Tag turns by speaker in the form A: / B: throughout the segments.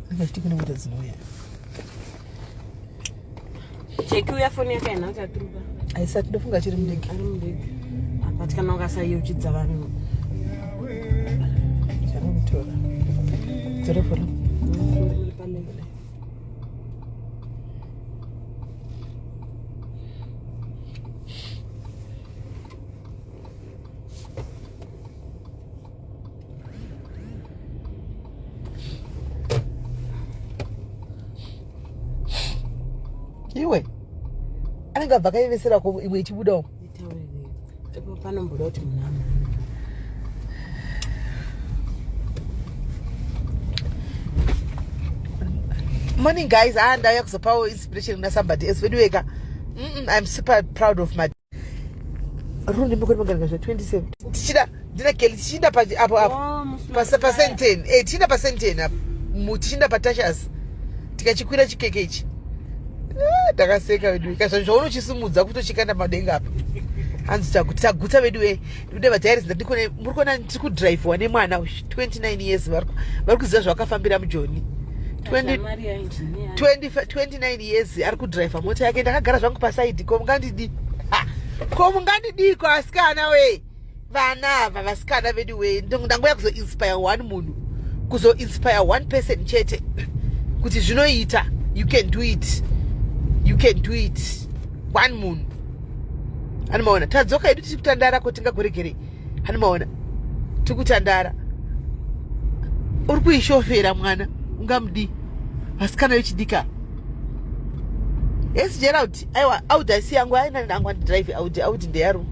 A: Ndingachiti kune mota dzinouya.
B: Cheki uya foni yake haina kuchaturuka.
A: Haisati ndofunga achiri mudiki.
B: Ari mudiki. But kana ukasayeuchidza vanhu.
A: Chanomutora. Dzora foni. Iwe anenge abva akaivesera ko imwe ichibudawo
B: panomboda kuti munhu ama
A: Morning guys, ah ndauya kuzopawo inspiration kuna somebody else vedu weka. Mm -mm, I'm super proud of my Rundi mbikuri magarika zve 27. Tichida ndina Kelly tichiinda pa apo apo.
B: Oh,
A: Pa pa Senten. Eh tichiinda pa Senten apo. Mu tichiinda pa Tashas. Tikachikwira chikeke ichi. Ah, ndakaseka vedu weka zvaunochisimudza kutochikanda madenga apa. Hanzi taguta vedu we. Ndikuda vadiaries ndikone muri kuona ndiri kudrivewa nemwana 29 years vari kuziva zvavakafambira mujoni. 29 years ari kudriver mota yake ndakagara zvangu pasaidi ko mungandidii ko mungandidii ko asikana we vana ava vasikana vedu we ndangoya kuzoinspire one munhu kuzoinspire one person chete kuti zvinoita you can do it you can do it one munhu anomaona tadzoka hedu tichi kutandara ko tingagoregerei anomaona tikutandara uri kuishofera mwana ungamudii vasikana vechidika yes gerald aiwa audi asi yangu aina angu andidrive audi audi ndeyaru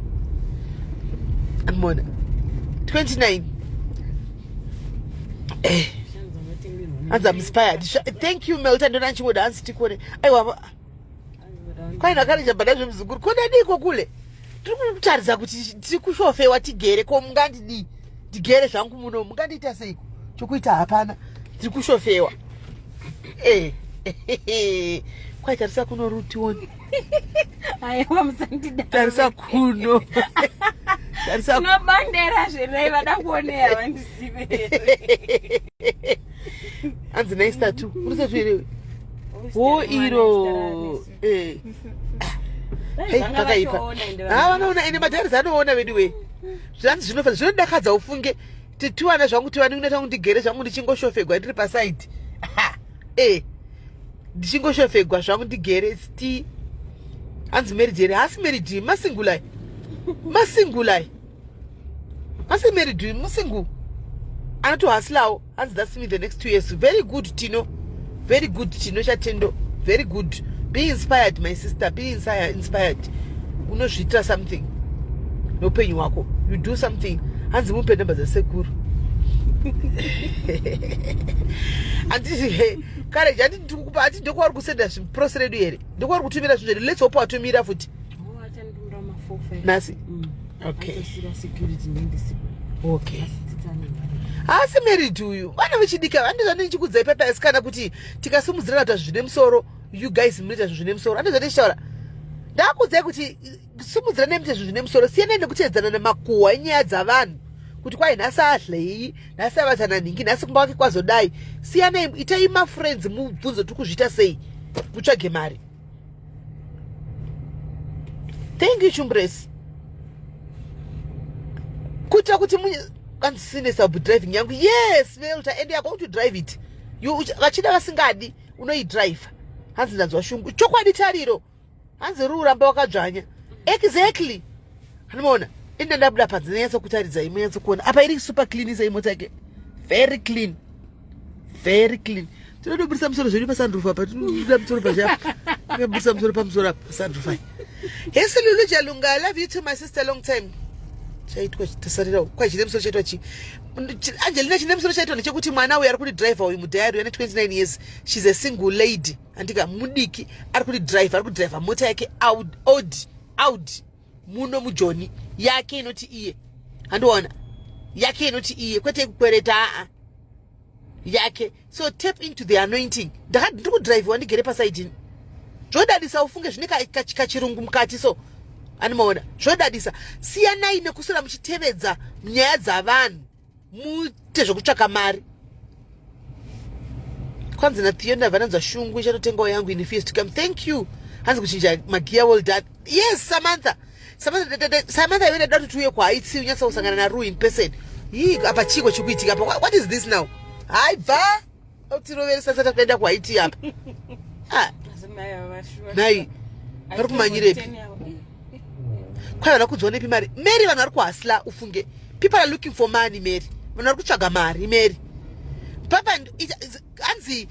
A: anomaona 29 eh hanzi am inspired thank you melta ndona ndichingoda hanzi tikone aiwa kwaina kare chabhada zvemuzukuru ko ndadiiko kule tiri kutaridza kuti tiri kushofewa tigere ko mungandidii ndigere zvangu muno mungandiita seiko chokuita hapana tiri kushofewa eh, kwai tarisa kuno rutioni
B: aiwa musandida
A: tarisa kuno tarisa
B: tinobandera zvenai vada kuonea vandizive
A: hanzi nice tattoo uri tattoo here wo iro eh. Hey, pakaipa ha vanoona ende madharis anoona vedu wee zvanzi zvinofa zvinodakadza ufunge titiwana zvangu tivanikuina zvangu ndigere zvangu ndichingoshofegwa ndiri pasaidi e ndichingoshofegwa zvangu ndigere sti hanzi married here haasi married masingulai masingulai asi married musingle anotohasilawo hanzi that's me the next two years very good tino very good tino chatendo very good be inspired my sister be inspired unozviitira something neupenyu hwako you do something hanzi mupe namba dzasekuru handiti courage handiti ndikukupa handiti ndokuvari kusenda zviprosi redu here ndokuvari kutumira zvinhu zvedu let's hope watumira futi nhasi mm. okay okay haasi married uyu vana vechidiki ava andizva ndichikudzai pepa asikana kuti tikasimudzirana kuita zvine musoro you guys munoita zvinhu zvine musoro andizva ndichitaura ndakudzai kuti simudzirana muite zvinhu zvine musoro siyanai nekuteedzana nemakuhwa enyaya dzavanhu kuti kwai nhasi adlei nhasi avatana nhingi nhasi kumba kwake kwazodai siyanai itai mafriends mubvunzo tiri kuzviita sei mutsvage mari thank you chumbresi kuitira kuti kanzisine sub driving yangu yes velta and youare going to drive it vachida vasingadi unoidriver hanzi ndanzwa shungu chokwadi tariro hanzi ri uramba wakadzvanya exactly anomaona ina ndabuda panze ndanyatsa kutaridza imwe nyatsa kuona apa iri super clean isa imota yake very clean very clean tinotobudisa musoro zvedu pasandrufa apa tinobuda musoro pazhapa tinobudisa musoro pamusoro apa pasandrufa hesi lulu jalunga i love you too my sister long time chaitwa tasarira kwa chine musoro chaitwa chi angelina chine musoro chaitwa ndechekuti mwana uyu ari kuti driver uyu mudhayari ane 29 years she's a single lady andika mudiki ari kuti driver ari kudriver mota yake audi audi muno mujoni yake inoti iye handiona yake inoti iye kwete yekukwereta aa yake so tap into the anointing ndiri kudriviwa ndigere pasaidini zvodadisa ufunge zvine kachirungu mukati so animaona zvodadisa siyanai nekuswera muchitevedza nyaya dzavanhu muite zvekutsvaka mari Kwanzi naTheo ndabva ndanzwa shungu, ichatotengawo yangu in fears to come. Thank you. Hanzi kuchinja magiya, well done. Yes, Samantha, Samantha, Samantha, iwe ndada kuti uye kwaitsi unyatsa kusangana naRu in person. Ii, apa chiko chikuitika apa? What is this now? Hai, bva utiroveresa sata kuenda kuHaiti apa. Ah, nhai, vari kumanyirepi? Kwai vana kudzionepi mari, Mary? Vanhu vari kuhustler, ufunge. People are looking for money, Mary. Vanhu vari kutsvaga mari, Mary. Papa hanzi,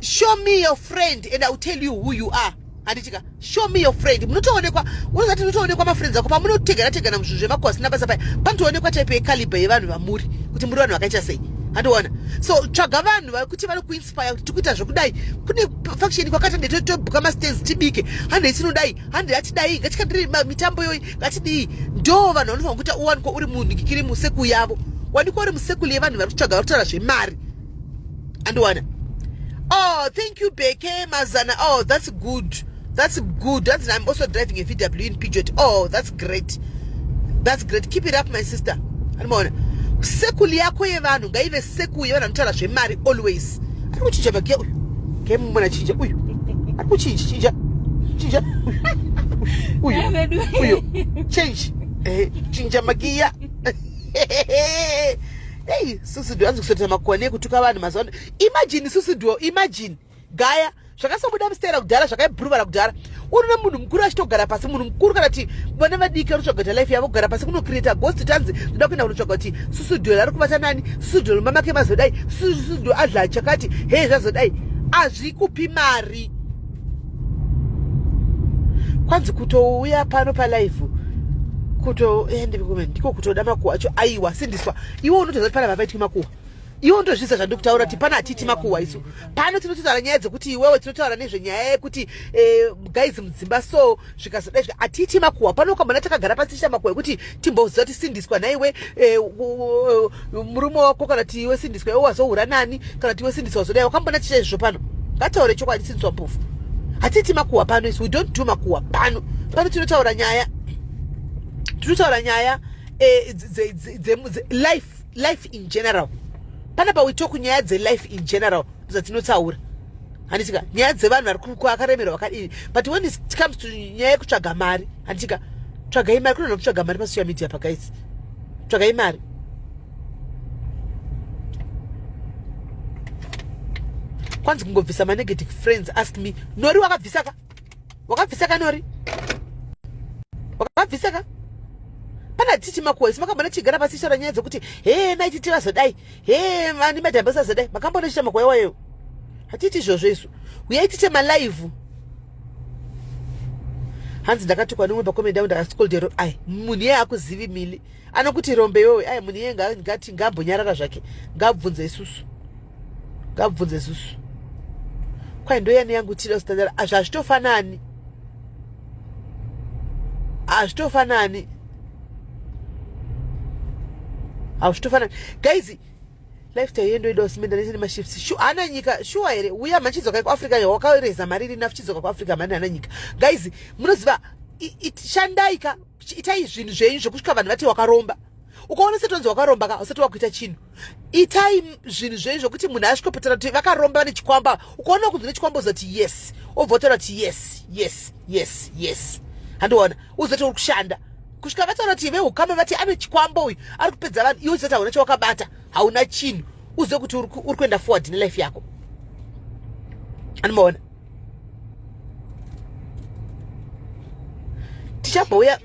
A: "Show me your friend and I will tell you who you are." Handitika? Show me your friend, munotoonekwa. Unozati unotoonekwa mafriends ako pamunotegana tegana muzvinhu zvemakuhwa asina basa paya. Panotoonekwa type yecaliber yevanhu vamuri, kuti muri vanhu vakaita sei. Handiona? So tsvaga vanhu vakuti vari kuinspire kuti tikuita zvekudai, kune function kwakati ndetotobhuka mastands tibike, handei tinodai, handei atidai, ngatikandiri mitambo yoyi, ngatidii. Ndo vanhu vanofanira kuita uwanikwa uri munhikikiri mucircle yavo, wanikwa uri mucircle yevanhu vari kutsvaga, vari kutaura zvemari. Andiwana? Oh, thank you, Beke Mazana. Oh, that's good, that's good. That's, I'm also driving a VW in Peugeot. Oh, that's great, that's great. Keep it up, my sister. Andimaona? Circle yako yevanhu ngaive circle yevanhu vanotaura zvemari always. Ari kuchinja magiya uyu, ngemumona chinja uyu, ari kuchinja, chinja, chinja uyu, uyu, change, chinja magiya. Ei, Susudio, hanzi kusotera makuwa nekutuka vanhu mazuva ano. Imagine, Susudio, imagine gaya zvakasobuda mustera kudhara, zvakaibhuruvara kudhara. Unoona munhu mukuru achitogara pasi, munhu mukuru, kana kuti vana vadiki vari kutsvaga kuti life yavo, kugara pasi kunocreata ghost. Tanzi ndoda kuenda kunotsvaga kuti Susudio ari kuvata nani, Susudio mamake mazodai, Susudio adla chakati, hei, zvazodai. Hazvikupi mari. Kwanzi kutouya pano palive kuto ndiko kutoda makuhwa acho. Aiwa, sindiswa iwe, unotoziva kuti pana vapaitwi makuhwa. Iwe unotozvisa zvandikutaura kuti pana hatiti makuhwa isu pano. Tinototaura nyaya dzekuti iwewe, tinotaura nezvenyaya yekuti guys mudzimba, so zvikazodai hatiti makuhwa pano. Ukambona takagara pasi tichiita makuhwa ekuti timboziva kuti sindiswa naiwe, murume wako, kana kuti iwe sindiswa iwe wazohura nani, kana kuti iwe sindiswa wazodai, wakambona tichiita izvozvo pano? Ngataure chokwadi, sindiswa mpofu. Hatiti makuhwa pano isu. We don't do makuhwa pano. Pano tinotaura nyaya, tinotaura nyaya life, life in general. Panapa we talk nyaya dzelife in general dzatinotaura, handitika? Nyaya dzevanhu vari vakaremerwa, vakadini. But when it comes to nyaya yekutsvaga mari, handitika, tsvagai mari. Kunonha kutsvaga mari pasocial media pakaisi, tsvagai mari. Kwanzi kungobvisa manegative friends. Ask me, Nori. Wakabvisa ka? Wakabvisa ka, Nori? Wakabvisa ka? Pana tichi makuhwa isi. Makambona tichigara pasi tichitaura nyaya dzekuti he maititi vazodai, he vani madhambasi azodai? Makambona tichiita makuhwa iwayo? Hatiiti izvozvo isu. Uyai tiite malive. Hanzi ndakatukwa nemwe pacomment yangu, ndakascoldero. Ai, munhu iye akuzivi mili anokuti rombe iwewe. Ai, munhu iye ngati ngambonyarara zvake, ngabvunze isusu, ngabvunze isusu. Kwai ndoyani yangu tida standard. Hazvitofanani, hazvitofanani, hazvitofanani guys. Lifestyle yendoidawo simenda nese nemashifts. Hana nyika shuwa here? Uya machidzoka kuAfrica, wakareza mari iri enough, chidzoka kuAfrica mani. Hana nyika guys, munoziva, shandai ka, itai zvinhu zvenyu zvokusvika vanhu vati wakaromba. Ukaona setonzi wakaromba ka, usati wakuita chinhu. Itai zvinhu zvenyu zvokuti munhu asvikopotera kuti vakaromba, vane chikwamba. Ukaona kunzi nechikwamba, uzoti yes, obva wataura kuti yes, yes, yes, yes. Handiona? Uzoti uri kushanda kusvika vataura kuti veukama vati ane chikwambo uyu, ari kupedza vanhu. Iwe uzoti hauna chawakabata, hauna chinhu, uzive kuti uri kuenda forward nelife yako. Anomaona? Tichambouya.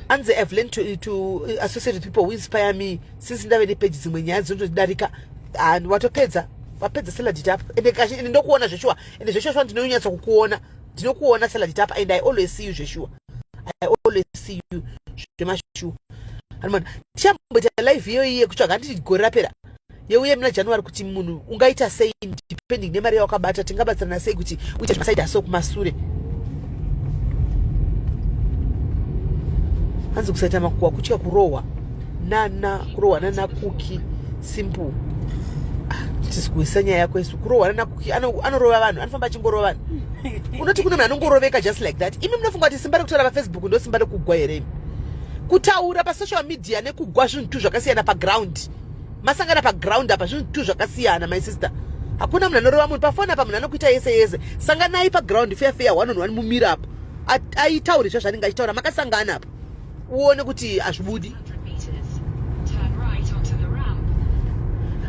A: Anzi, "I've learned to associate with people who inspire me since ndave nepeji. Dzimwe nyaya dzinotodarika." Watopedza, wapedza salad tap. Ende ende ndokuona zveshuwa, ende zveshuwa shuwa ndinonyatsa kukuona, ndinokuona salad tap, and I always see you zveshuwa. I always see you zvemashuwa. Anomana tichamboita live iyoyi yekutsvaga, handiti gore rapera yeuye muna January, kuti munhu ungaita sei depending nemari yawakabata, tingabatsirana sei kuti uite zvemaside aso kumasure. Hanzi kusaita makuhwa kutya kurohwa nana, kurohwa nana Kuki. Simple. Ah, tisi kuisa nyaya yako isu. Kurohwa nana Kuki, anorova vanhu, anofamba achingorova vanhu. Unoti kune munhu anongoroveka just like that? Imi munofunga kuti simba rekutaura paFacebook ndo simba rekugwa here? Imi, kutaura pasocial media nekugwa zvinhu tu zvakasiyana paground. Masangana paground apa, zvinhu tu zvakasiyana my sister. Hakuna munhu anorova munhu pafoni apa, munhu anokuita yese yese. Sanganai paground fair fair, one on one, mumira apo. Aitaure zva zvanenge achitaura makasangana apa. Uone kuti hazvibudi.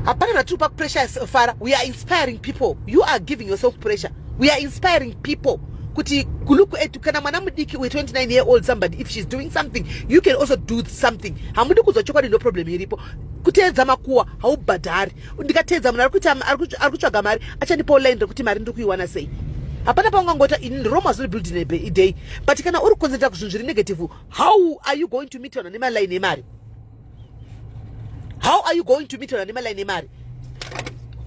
A: Hapana matiri kupa pressure fara. We are inspiring people. You are giving yourself pressure. We are inspiring people kuti look at kana mwana mudiki we 29 year old somebody, if she's doing something, you can also do something. Hamudi kuzwa chokwadi, no problem iripo. Kuteedza makuwa haubhadhari. Ndikateedza munhu ari kutsvaga mari, achandipawo line rekuti mari ndiri kuiwana sei. Hapana paungangota in Rome was not built in a day. But kana uri kuconcentrate kuzvinhu zviri negative, how are you going to meet vanhu nemaline emari? How are you going to meet vanhu nemaline emari?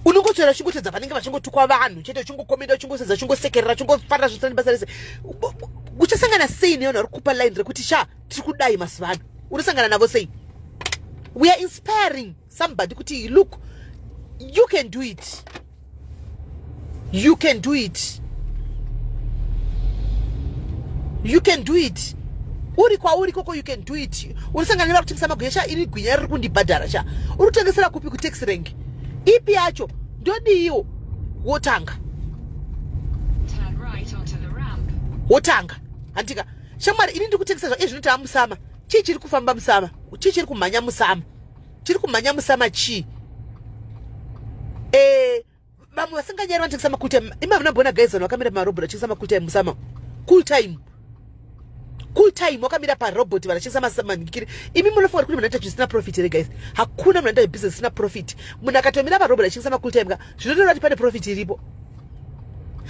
A: Unongotsvera uchingotedza panenge vachingotukwa vanhu chete, uchingokomenda, uchingosedza, uchingosekerera, uchingofarira zvisina nebasa rese. Uchasangana sei nevanhu vari kupa line rekuti sha tiri kudai mazuva ano? Unosangana navo sei? We are inspiring somebody kuti look, you can do it, you can do it, you can do it. Uri kwauri koko, you can do it. Unosangana nevari kutengesa magwinya, sha iri gwinya riri kundibhadhara, sha uri kutengesera kupi, kutax rank ipi yacho, ndodiiwo. Wotanga wotanga handika shamwari, ini ndiri kutengesa zva izvi zvinoita musama. Chii chiri kufamba musama? Chii chiri kumhanya musama? Chiri kumhanya musama chii? Vamwe vasinganyari vanotengesa macool time. Imi hamuna mbona guys, vanhu vakamira pamarobot vachitengesa macool time musama. Cool time, cool time, wakamira parobot vanachengesa manikiri. Imi munofunga kuti kune munhu anoita zvisina profit here guys? Hakuna munhu anoita business isina profit. Munhu akatomira parobot achitengesa macool time ka, zvinotoreva kuti pane profit iripo.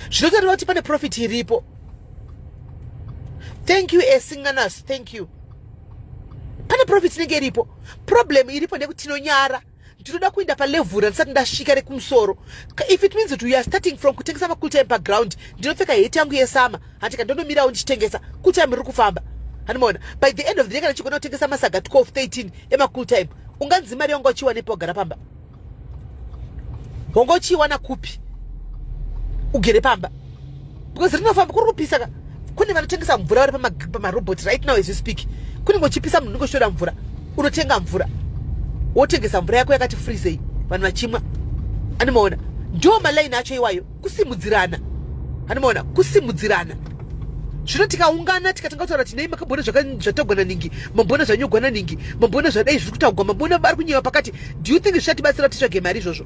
A: Zvinotoreva kuti pane profit iripo. Thank you esinganas, thank you. Pane profit inenge iripo. Problem iripo ndekuti tinonyara, ndinoda kuenda palevhuru randisati ndasvika rekumusoro. If it means that we are starting from kutengesa macool time paground, ndinopfeka heti yangu yesama handika, ndonomirawo ndichitengesa cool time riri kufamba, handimaona. By the end of the day, kana chigona kutengesa masaga 12 13 emacool time, unganzi mari yanga uchiwanepi wagara pamba? Wanga uchiiwana kupi ugere pamba? Because rinofamba kuri kupisa ka. Kune vanotengesa mvura vari pamarobot right now as you speak. Kunenge uchipisa, munhu unenge uchitoda mvura, unotenga mvura, wotengesa mvura yako yakati freezei, vanhu vachimwa, animaona. Ndo malaini acho iwayo, kusimudzirana, animaona, kusimudzirana. Zvino tikaungana tikatanga kutaura kuti nei makambona zvatagwa naningi, mambona zvanyogwa naningi, mambona zvadai zviri kutagwa, mambona vari kunyewa pakati, do you think zvichatibatsira kuti titsvage mari izvozvo?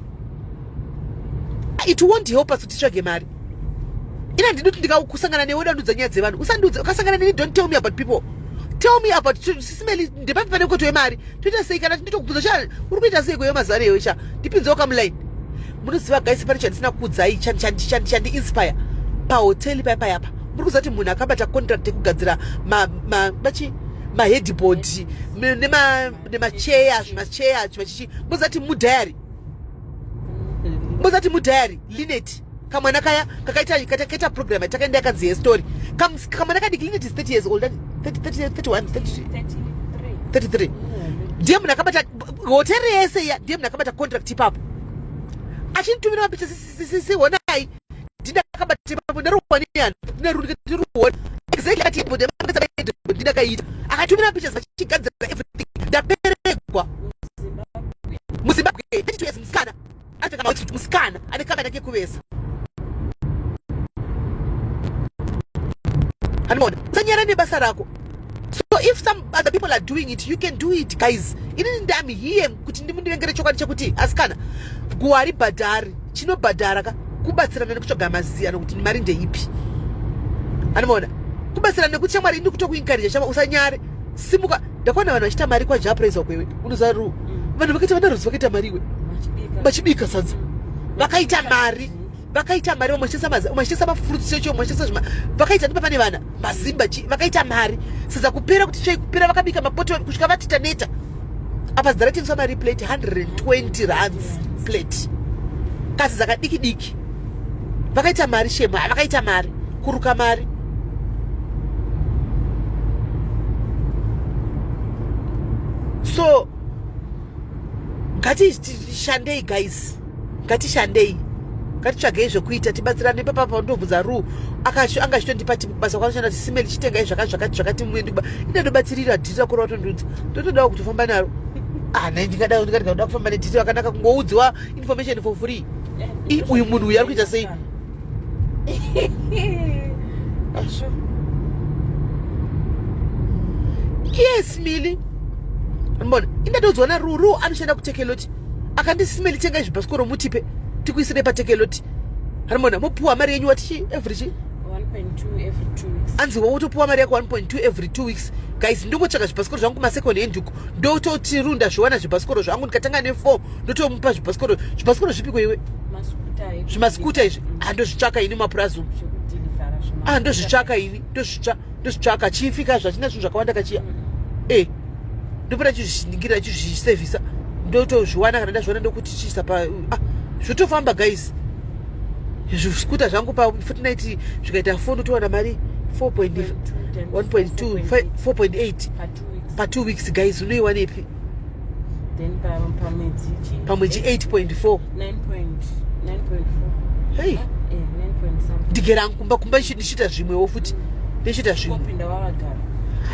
A: It won't help us kuti titsvage mari. Ina handidi kuti ndikakusangana newe udandudza nyaya dzevanhu. Usandudze ukasangana neni, don't tell me about people, tell me about sisimeli. Ndepapi pane koto yemari? Toita sei kana nditokubvunza sha uri kuita sei kweyo mazare iwe sha ndipinzewo kamuline. Munoziva guys, pane chandisina kuudzai chandi inspire pahoteli paya payapa. Muri kuziva kuti munhu akabata contract yekugadzira machi maheadboard nemacheya, zvimacheya zvimachichi, munoziva kuti mudiary, munoziva kuti mudiary Linet, kamwana kaya kakaita program yatakaenda yakanzi yestory, kamwana kadiki, Linet is 30 years old, 30, 31, 33, ndiye munhu akabata hoteri yese iya, ndiye munhu akabata contract ipapo. Achinditumira mapicha, honai, ndindakabata ipapo, ndaruwaniyani, ndinaruona exactly ati ndindakaita. Akatumira mapictures vachigadzira everything. Ndaperegwa. MuZimbabwe, 32 years, musikana anopfeka, musikana ane kambani yake yekuvesa, handimaona. Usanyara nebasa rako. So if some other people are doing it, you can do it guys. Inini ndam here kuti ndimundivengere chokwadi chekuti asikana guwa haribhadhari. Chinobhadhara ka kubatsirana nekutsvaga maziyano kuti mari ndeipi, handimaona. Kubatsirana nekuti shamwari ini kutokuencourage, shama usanyare, simuka. Ndakaona vanhu vachiita mari kwaJapraiser kwewe, unoziva ru vanhu vakaita vana Ruzi vakaita mari iwe, vachibika sadza vakaita mari, vakaita mari. Vamwe vachitengesa mafruits checho, vamwe vachitengesa zvima vakaita ndipo pane vana mazimba chi vakaita mari. Sadza kupera kuti chai kupera, vakabika mapoto kusvika vati taneta. Apa sadza raitengeswa mari plate 120 rands plate, kasi dzakadiki diki. Vakaita mari shema, vakaita mari kuruka mari. So ngatishandei guys, ngatishandei, ngatitsvagei zvekuita, tibatsirane. Ipapa ndobvunza ru anga achitondipa basa kwanoshanda kuti simeli chitengai zvakati zvakati zvakati, muendi kuba ine ndobatsirira dhiri rako rawatondiudza, ndotodawo kutofamba naro. Ah, nai ndingada ndingada kuda kufamba nedetail akanaka kungoudziwa information for free. I uyu munhu uyu ari kuita sei?
B: Sure.
A: Yes, Mili. Mbona indatodzwa naRuru anoshanda kuTekeloti. Akandisi Mili tenga zvibhasikoro mutipe tikuisire paTekeloti. Harimona mopuwa mari yenyu wati chi every chi
B: 1.2 every 2 weeks.
A: Anzi wotopuwa mari yako 1.2 every 2 weeks. Guys, ndingotsvaka zvibhasikoro zvangu kumasecond hand uko, ndototirunda zviwana zvibhasikoro zvangu. Ndikatanga ne4, ndotomupa zvibhasikoro. Zvibhasikoro zvipiko iwe?
B: Maskuta.
A: Zvimaskuta izvi handozvitsvaka ini mapurazi umu.
B: Zvekudhilivhara.
A: Ah, ndozvitsvaka ini, ndozvitsvaka. Chifika zvachina zvinhu zvakawanda kachiya e ndopota chizviningira, chizvisevhisa, ndotozviwana. Kana ndazviona, ndokuti chiisa pa, ah, zvotofamba guys. Zviskuta zvangu pafortnight zvikaita 4, ndotowana mari 4.1.2, 4.8
B: pa 2 weeks.
A: Pa 2 weeks guys, unoiwanepi?
B: Then pamwedzi chi
A: Pamwedzi 8.4.
B: 9.9.4.
A: Hey.
B: Eh, 9 point something.
A: Ndigera kumba kumba ndichiita zvimwewo futi, ndichiita zvimwe.
B: Kopinda wavagara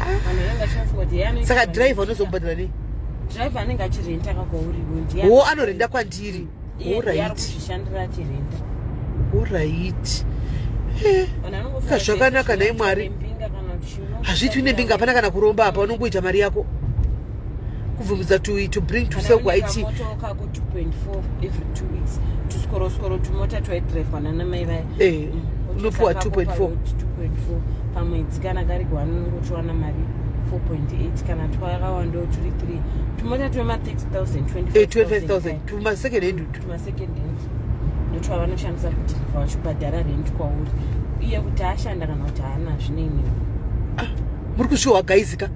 B: vanhu vanenge vachivafunga kuti yeye anoita
A: Saka
B: mari.
A: driver unozomubhadhara nei?
B: Driver anenge achirenta kakwauriwo ndiye.
A: Wo anorenda kwandiri?
B: Iye ndiye ari
A: Alright.
B: kuzvishandira achirenta.
A: Alright. Eh,
B: Vanhu vanongofunga
A: Ka zvakanaka
B: kuti
A: nhai Mwari.
B: nembinga kana kuti chino.
A: Hazviitwi nembinga, hapana kana kuromba apa. Unongoita mari yako kubvumidza to bring to
B: Kana
A: sell
B: une
A: kuIT.
B: kamoto kako 2.4 every 2 weeks, tusikorosoro tumota twaidhiraivhwa nanamai vaya.
A: Eh, unopuwa
B: Utoisa kako
A: 2.4.
B: paroad, 2.4 pamwedzi. Kana kari 1, unongochiwana mari 4.8. Kana twakawandawo turi 3, tumota twema 30,000.
A: Eh, 25,000 tumasecond hand utu.
B: Tumasecond hand ndotwavanoshandisa kudhirivha vachibhadhara rent kwauri iye kuti ashanda kana kuti haana, zvinei.
A: Muri kuzviwa guys ka?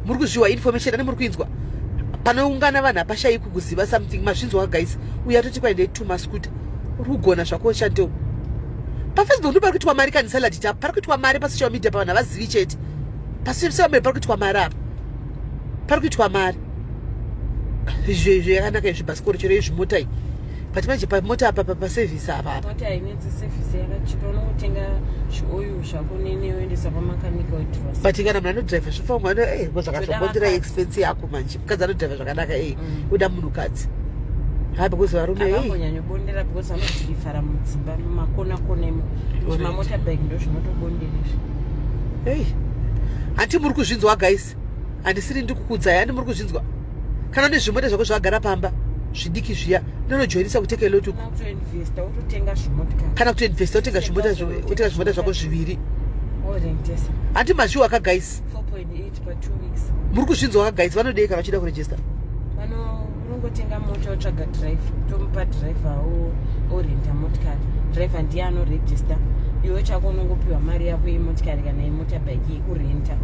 A: Muri kuzviwa information ane muri kuinzwa? Panoungana vanhu hapashayikwi kuziva something. Mazvinzwa guys? Uyo atoti kwaendei tumaskuta. Uri kugona zvako Chantel. PaFacebook ndo pari kuitwa mari kani. Salad tap pari kuitwa mari pasocial media pavanhu havazivi chete. Pasocial media pari kuitwa mari apa, pari kuitwa mari. Izvo izvo yakanaka izvi bhasikoro chero izvi mota iyi, but manje pamota apa paservice apa apa.
B: Mota inetsi, service yakachipa. Unongotenga zvioil zvako nene woendesa pamakanika woitirwa.
A: But kana munhu anodhiraivha zvofamba zvakazvobondera.
B: Vakadzi.
A: Expense yako manje, mukadzi anodhiraivha zvakanaka ei. Uda munhukadzi ha, because varume ei.
B: Avambonyanyobondera because vanodhirivhara mudzimba mumakona kona imo. Zvimamotorbike ndo zvinotobondera izvi.
A: Ei, hanti muri kuzvinzwa guys? Handisiri ndiri kukudzai, handi muri kuzvinzwa? Kana une zvimota zvako zvakagara pamba zvidiki zviya, unonojoinisa kuTakealot uku.
B: Kana kutoinvesta wototenga zvimotikari.
A: Kana kutoinvesta wotenga zvimota zvako zviviri.
B: Worentesa.
A: Hanti mazviwa ka guys?
B: 4.8 pa 2 weeks.
A: Muri kuzvinzwa ka guys? Vanodei kana vachida kurejista?
B: Vano unongotenga mota, wotsvaga driver, tomupa driver orenda motikari. Driver ndiye anorejista. Iwe chako unongopiwa mari yako yemotikari kana yemotorbike yekurenta.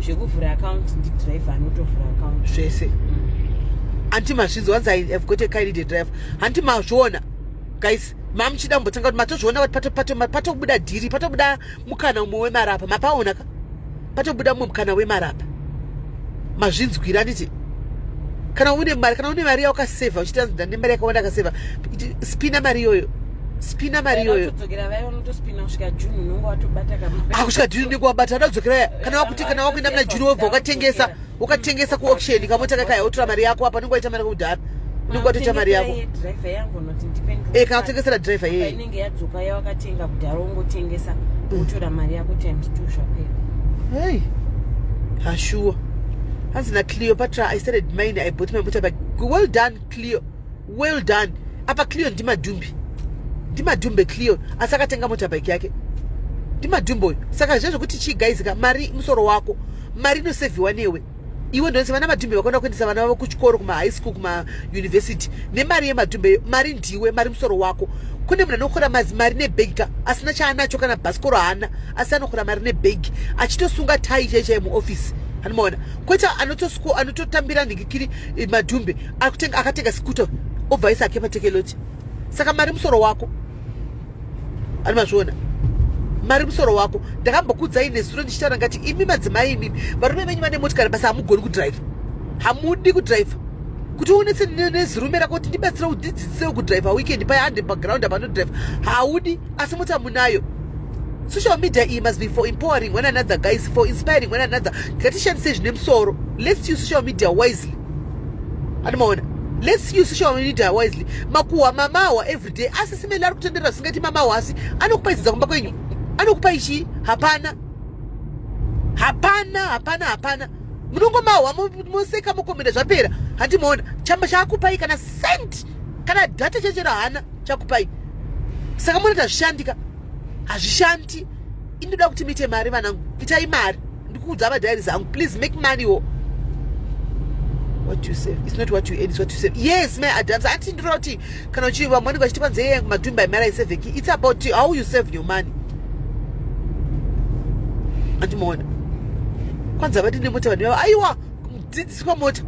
B: Zvekuvhura akaunti ndidriver anotovhura akaunti.
A: Zvese. Hanti mazvinzwa? Hanzi, "I have got a car, need a driver." Hanti mazviona guys? Mamuchida kumbotanga kuti matozviona kuti patobuda deal, patobuda mukana umwe wemari apa. Mapaona ka? Patobuda mumwe mukana wemari apa. Mazvinzwira nditi kana une mari, kana une mari yaukasevha uchiti anzi ndane mari yakawanda akasevha, spina mari iyoyo, spina mari iyoyo.
B: Todzokera vaya unotospina kusvika June, unonge watobata kama.
A: Akusvika June unenge wabata. Adadzokera kana wakuti kana wakuenda muna June, wobva ukatengesa kuauction kamota kakaya, wotora mari yako. Apa unenge waita mari kudhara, unenge watoita mari yako.
B: Driver yangu unoti ndipe.
A: E, kana kutengesera driver yeye.
B: Inenge yadzoka yawakatenga kudhara, wongotengesa, wotora mari yako times two, zvapera.
A: Hey, hashuwa. Hanzi naCleopatra, "I started mine, I bought my motorbike." Well done Cleo, well done. Apa Cleo ndimadhumbi, ndimadhumbe Cleo, asi akatenga motorbike yake. Ndimadhumbe uyu. Saka zvezvo kuti chii guys ka? Mari musoro wako, mari inosevhiwa newe iwe. Ndonzi vana madhumbe vakaenda kuendesa vana vavo kuchikoro, kumahigh school, kumauniversity nemari yemadhumbe. Mari ndiwe, mari musoro wako. Kune munhu anokora mari nebhegi ka, asina chaanacho, kana bhasikoro haana, asi anokora mari nebhegi achitosunga tai chai chai muofisi. Anomaona kwete anototambira nhingikiri madhumbe akatenga scooter, obva aisa ake paTakealot. Saka mari musoro wako. Anomazviona? Mari musoro wako. Ndakambokudzai nezuro ndichitaura ngati imi madzimai, imimi varume venyu vane motikari basa, hamugoni kudhiraivha, hamudi kudhiraivha. Kuti unetse nezirume rako kuti ndibatsire, undidzidzisewo kudhiraivha weekend paya, hande paground apa anodhiraivha, haudi, asi mota munayo. Social media iyi must be for empowering one another guys, for inspiring one another. Ngatishandisei zvine musoro. Let's use social media wisely. Andimaona, let's use social media wisely. Makuhwa, mamahwa everyday, asi simeli ari kutenderera zvisingaiti mamahwa, asi anokupa idzidza kumba kwenyu, anokupa ichii? Hapana, hapana, hapana, hapana. Munongomahwa, moseka, mokomenda, zvapera. Handimaona chamba chaakupai kana cent, kana data chechero hana chakupai. Saka munoti hazvishandika? Hazvishandi. Indoda kuti muite mari, vanangu, itai mari. Ndikuudza madiaries angu, please make money wo. What you save, it's not what you earn, it's what you save. Yes, my Adams, anti ndinoda kuti kana uchi vamwe vanenge vachiti kwanzi yeye madhumba emari aisevheki. It's about how you save your money. Andimaona kwanzi havadi nemota vanhu vavo. Aiwa, dzidziswa mota,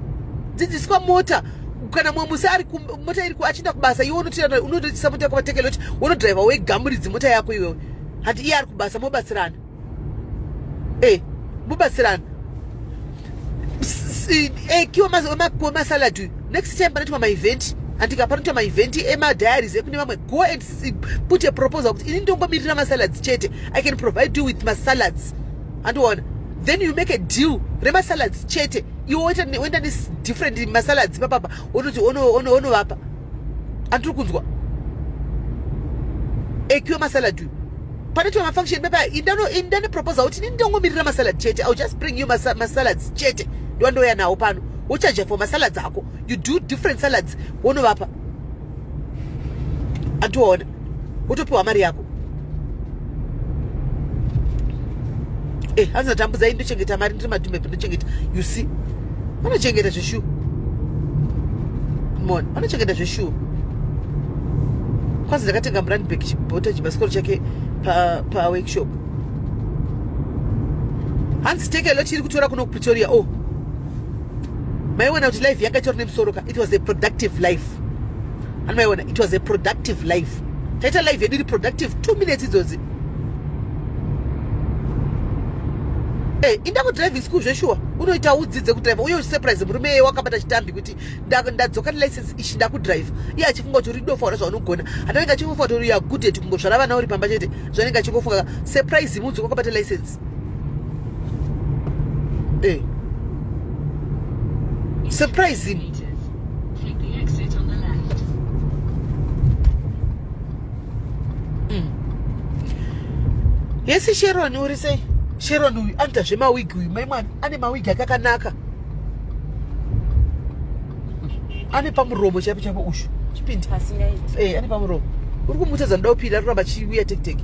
A: dzidziswa mota. Kana mumwe musi ari mota iri achienda kubasa, iwe unotoisa mota yako patekeloti, unodhiraivha wega muridzi mota yako iwewe. Hati iye ari kubasa, mobatsirana, mobatsirana. Kiwa wemasalad uyu, next time panoitwa maevent, handika panoitwa maevent emadiaries ekune vamwe, go and put a proposal kuti ini ndongomirira masalads chete, I can provide you with masalads. Handiona, then you make a deal remasalads chete. Iwe woenda nedifferent masalads papapa, wonoti onovapa. Andiri kunzwa ekiwe masalad uyu, panoitwa mafunction pepa, inda neproposal kuti ini ndongomirira masalad chete, I'll just bring you masalads chete, ndowandouya nawo pano. Wochaja for masalads ako. You do different salads, wonovapa. Andiona, wotopiwa mari yako. Hanzi natambudzai, ndochengeta mari, ndiri madhumbe, ndochengeta. You see, vanochengeta zveshuwa mona, vanochengeta zveshuwa. Kwanzi ndakatenga muRandburg chibhota chibhasikoro chake paworkshop pa. Hanzi Takealot iri kutora kuno kuPretoria. Oh, maiona kuti life yanga itori nemusoro ka. It was a productive life. Ani maiona, it was a productive life. Taita life yedu iri productive, 2 minutes idzodzi. Inda kudriving school zveshuwa, unoita udzidze kudrive, uye uchisurprise murume iye wakabata chitambi kuti ndadzoka nelicense ichi, ndakudrive. Iye achifunga kuti uri dofa, zvaunoona handanenge achingofunga kuti uri good at kungozvara vana uri pamba chete, zvanenge achingofunga. Surprise mudzi wakabata license. Surprise him.
C: Take the exit on the left.
A: Yesi Sharon, uri sei Sharon? Uyu anoita zvemawigi uyu, mai mwana ane mawigi ake akanaka, ane pamuromo chaipo chaipo. Ushu chipindi.
B: Pasingaiti.
A: Ane pamuromo. Uri kumutadza, ndoda kupinda, ari kuramba achiuya tekiteki.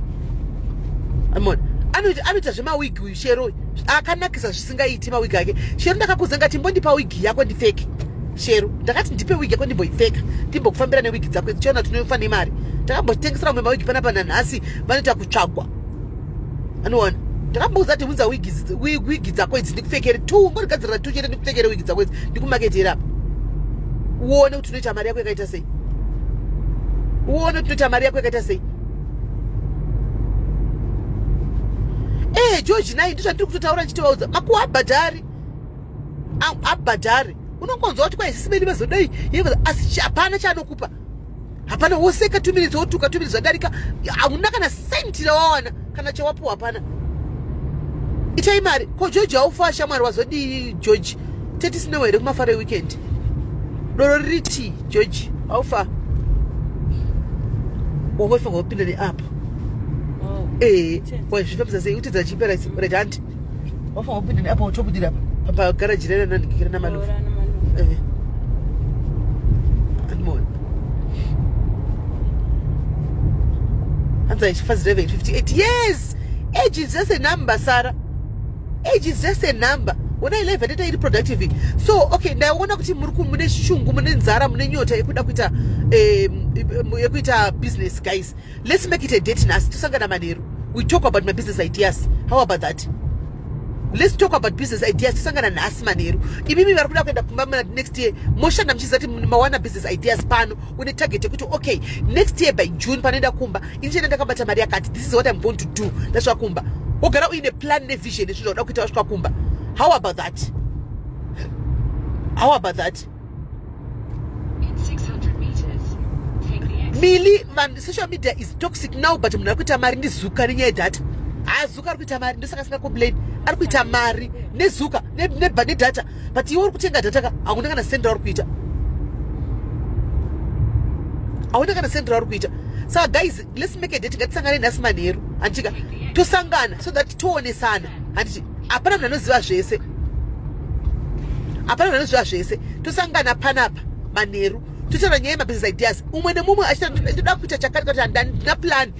A: Amona anoita zvemawigi uyu Shero, akanakisa zvisingaiti mawigi ake. Shero, ndakakuudza ngati mbondipa wigi yako ndipfeke. Shero, ndakati ndipe wigi yako ndimboipfeka, ndimbokufambira newigi dzako. Tichiona tinofa nemari. Takambotengesera mumwe mawigi panapa, nanhasi vanoita kutsvagwa. Anoona ndakamboudza kuti unza wigi dzako idzi ndikupfekere tu, ngorigadzirira tu chete, ndikupfekere wigi dzako idzi, ndikumaketera apa, uone kuti unoita mari yako yakaita sei, uone kuti unoita mari yako yakaita sei. George nai, ndizvandiri kutotaura ndichitovaudza, makuwa abhadhari, abhadhari. Unongonzwa kuti kwaisisimeni vazodai, asi hapana chaanokupa, hapana. Woseka 2 minutes, wotuka 2 minutes, zvadarika, hauna kana senti rawawana, kana chawapuwa hapana. Itai mari. Ko George, haufa shamwari, wazodii George? Tetisinawo here kumafaro eweekend? Doro riri George, haufa wangofanga kupinda neapo.
B: Oh.
A: Wazvifambisa sei? Utidza chipera right hand, wafanga kupinda neapo, utobudira apa pagaraji rena nandikira namalufu.
B: Ora namalufu.
A: Andimona hanzi aichifast driving 58 years. Age is just a number, Sara, age is just a number. Ona life yataita iri productive. So okay, ndaona kuti muri mune shungu, mune nzara, mune nyota yekuda kuita yekuita business. Guys, let's make it a date. Nhasi tosangana manheru, we talk about my business ideas. How about that? Let's talk about business ideas. Tosangana nhasi manheru. Imimi vari kuda kuenda kumba muna next year, moshanda muchiziva kuti mawana business ideas pano. Une target yekuti okay, next year by June panoenda kumba, ini chenda ndakabata mari yakati, this is what I'm going to do ndasvika kumba. Wogara uine plan nevision yezvinhu zvauda kuita wasvika kumba. How about that? How about that?
C: In 600 meters, take the exit.
A: Mili man, social media is toxic now, but munhu ari kuita mari ndiZuka nenyaya yedata. Hazuka ari kuita mari, ndosaka singacomplain. Ari kuita mari neZuka nedata, but iwe uri kutenga data ka, hakuna kana sendi rauri kuita. Hauna kana sendi rauri kuita. Saka guys, let's make a date. Ngatisangane nhasi manheru, handitika? Tosangana so that toonesana, handiti? Hapana munhu anoziva zvese, hapana munhu anoziva zvese. Tosangana panapa manheru, totaura nyaya yemabusiness ideas, umwe nemumwe achita, "Ndoda kuita chakati," kuti handina plan.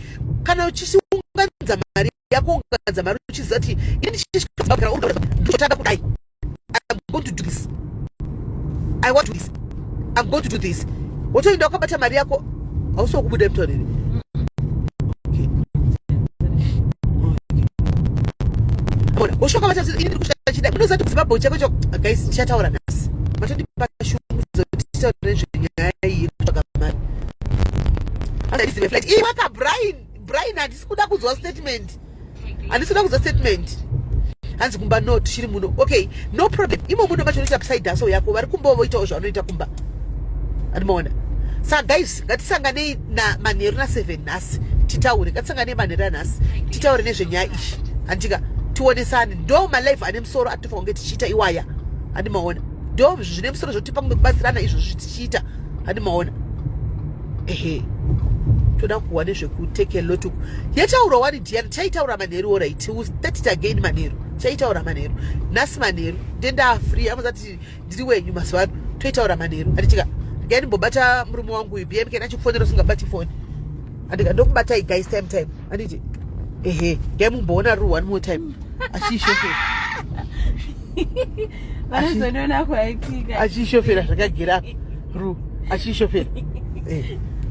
A: Kana uchiunganidza mari yako, unganidza mari uchiziva kuti ini ndotanga kudai, I'm going to do this, I want to do this, I'm going to do this. Wotoenda wakabata mari yako. Hausi wakubuda mutauro here? Okay. Ona, wosvika wakabata, ini ndiri kusvika chidai. Munoziva kuti kuZimbabwe chako chako. Guys, ndichataura nhasi. Matondipa shungu dzekuti titaure nezvenyaya iyi yekutsvaga mari. Handizive flight iwaka. Brian, Brian, handisi kuda kunzwa statement, handisi kuda kunzwa statement. Hanzi kumba no, tichiri muno. Okay, no problem. Imo muno macho unoita side hustle yako, vari kumba voitawo zvavanoita kumba, andimaona? Saka guys, ngatisanganei namanheru na7 nhasi titaure. Ngatisanganei manheru anhasi titaure nezvenyaya iyi, handika? Tionesane. Ndo malife ane musoro atinofanira kunge tichiita iwaya, handimaona? Ndo zvine musoro zvotipa kumwe kubatsirana izvozvi tichiita, handimaona? Ehe, toda kuwa nezvekuteke lotuku yataurwa wani. Diana, chaitaura manheru. Alright, we'll start it again manheru. Chaitaura manheru, nhasi manheru ndenda free. Amazati ndiri wenyu mazuva ano, toitaura manheru, handitika? Ndingai ndimbobata murume wangu uyu bmk nachikufonera, usingabati foni, handika? Ndokubatai guys, time time, handiti? Ehe, ngai mumboona ru one more time achiishofera.
B: Vanozondiona kwaitika.
A: Achiishofera zvakagera ru achiishofera. Eh.